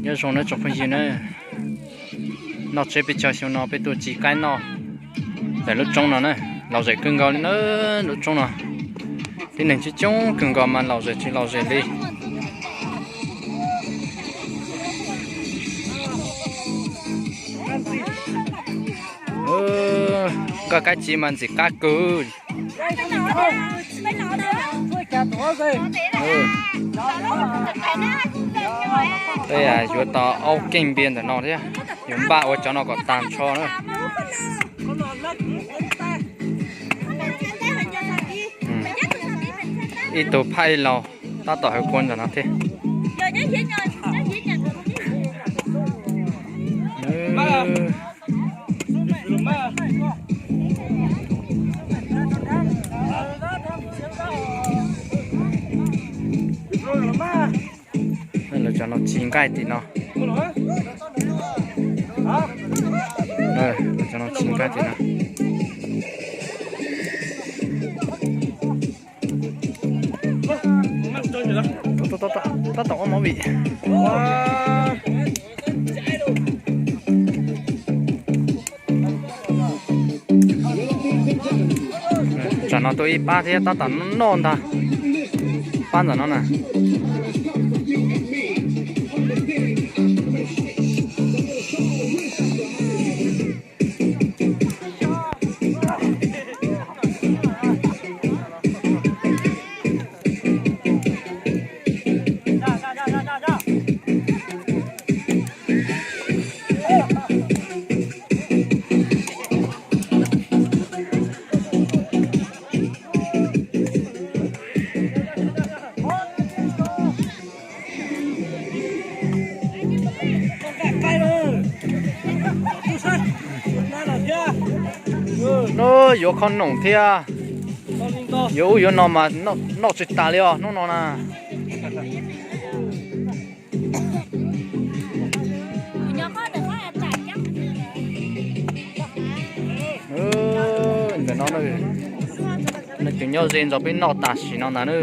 Nyob zoo nawb tsoom phooj ywg na, noj tsiab peb caug xyoo no peb tuaj ci qaib noj ntawm lub roob no na, lom zem kawg nkaus li na. Lub roob no tib neeg coob coob kawg nkaus mas lom zem tsis lom zem li. Nkoj kab ci mas ntxim qab kawg. Peb yuav tau aub keej npias ntawm no thiab, yuav npaj ua cov no kom tag nrho na. Ib tug phaj ib laug tab tom hawv kua ntawm no thiab. Lawv cov no ci nqaij tim no. Lawv cov no ci nqaij tim no. Tab tom ua movie. Tsam no tua ib pab thiab tab tom noj ntag. Pab ntawm no na. Nub yuav khob noom thiab. Yuav ub yuav no mas noj tsis tas li os hnub no na. Ntawm no, nej tus nyob ze ntawd peb noj tam sim no ntag na.